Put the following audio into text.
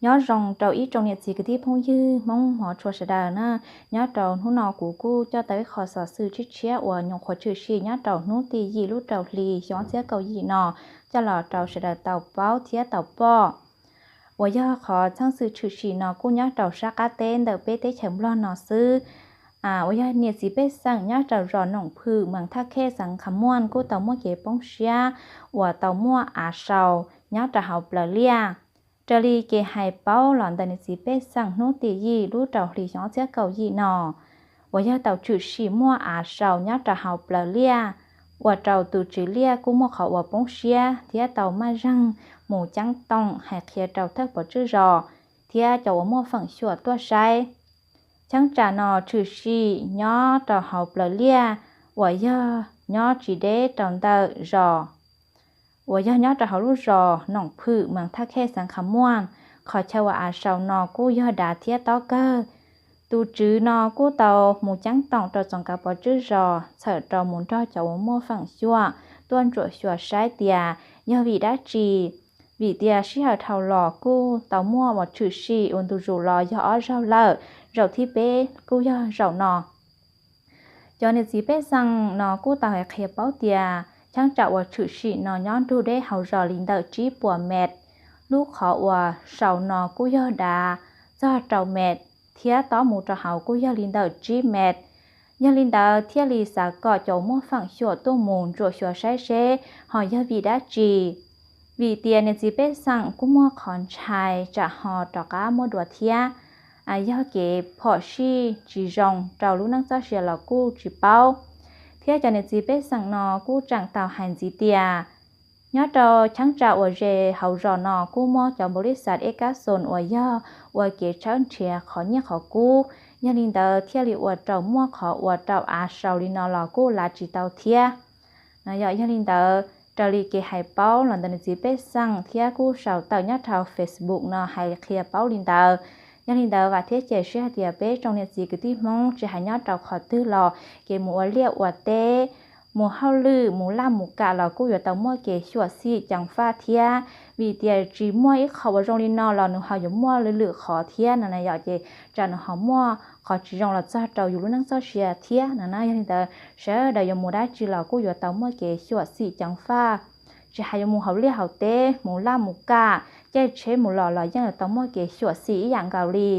Nyob zoo rau ib tsoom niam txiv kwv tij phooj ywg Hmoob hmov tshua sawv daws na. Nyob rau hnub no kuv kuj coj tau ib qho xov xwm tshiab tshiab uas nyuam qhuav tshwm sim nyob rau hnub tim yim lub rau hli xyoo ob txhiab kaum yim no coj los rau sawv daws tau paub thiab tau pom. Uas yog qhov txheej xwm tshwm sim no kuj nyob rau sab qab teb ntawm peb teb chaws Nplog no xwb. Uas yog niam txiv pej xeem nyob rau zos Noom Phwm, Mees Thaj Khej, xeev Kham Muam kuj tau muaj kev poob siab uas tau muaj av sau nyob rau hauv plawv liaj. Raws li kev hais paub los ntawm niam txiv pej xeem hnub tim yim lub rau hli xyoo ob txhiab kaum yim no, uas yog tau tshwm sim muaj av sau nyob rau hauv plawv liaj, ua rau tus tswv liaj kuj muaj qhov uas poob siab thiab tau maj zeeg mus ceeb toom hais qhia rau thawj pov tswj zos thiab cov uas muaj feem xyuam tuaj saib. Cheeb tsam no tshwm sim nyob rau hauv plawv liaj uas yog nyob tsis deb rau ntawm zos, uas yog nyob rau hauv lub zos Noom Phwm, Mees Thaj Khej, xeev Kham Muam, qhov chaw uas av sau no kuj yog dav thiab tob kawg. Tus tswv no kuj tau mus ceeb toom rau txoos kav pov tswj zos txhawm rau mus nrog cov uas muaj feem xyuam tuaj ntsuam xyuas saib tias yog vim dab tsi, vim tias sij hawm dhau los kuj tau muaj uas tshwm sim ua ntu zus los yog ob zaug lawm, zaum thib peb kuj yog zaum no. Cov niam txiv pej xeem no kuj tau hais qhia paub tias cheeb tsam uas tshwm sim no nyob nrug deb hauv zos li ntawm tsib puas mev. Lub qhov uas sau no kuj yog dav txog rau mev, thiab tob mus rau hauv kuj yog li ntawm tsib mev. Yog li ntawd thiaj li xav kom cov muaj feem xyuam tuaj mus ntsuam xyuas saib seb ho yog vim dab tsi. Vim tias niam txiv pej xeem kuj muaj qhov ntshai tsam ho rov qab muaj dua thiab. Yog kev phom sij tsis zoo rau lub neej txoj sia los kuj tsis paub. Thiab cov niam txiv pej xeem no kuj tseem tau hais ntxiv tias nyob rau cheeb tsam uas ze hauv zos no kuj muab cov npau lis xas ej kab xoos uas yog ua kev tshawb nrhiav qhov nyiaj qhov kub, yog li ntawd thiaj li ua rau muaj qhov ua rau av sau li no los kuj lav tsis tau thiab. Yog li ntawd raws li kev hais paub los ntawm niam txiv pej xeem thiab kuj sau tawm nyob rau Facebook no hais qhia paub li ntawd. Yog li ntawd vam thiab cia siab hais tias peb tsoom niam txiv kwv tij Hmoob tsis hais nyob rau qhov twg los kev mus ua liaj ua teb, mus hauj lwm, mus laj mus kam los kuj yuav tau muaj kev xyuam xim ceev faj thiab. Vim tias tsis muaj ib qho uas zoo li no los nws ho yuav muaj lwm lwm qhov thiab no na yom, ces tsam nws ho muaj qhov tsis zoo los txog rau yus lub neej txoj sia thiab no na. Yog li ntawd sawv daws yuav mus dab tsi los kuj yuav tau muaj kev xyuam xim ceev faj. Tsis hais yuav mus hauv liaj hauv teb, mus laj mus kam, caij tsheb mus los los yeej yuav tau muaj kev xyuam xim ib yam nkaus li.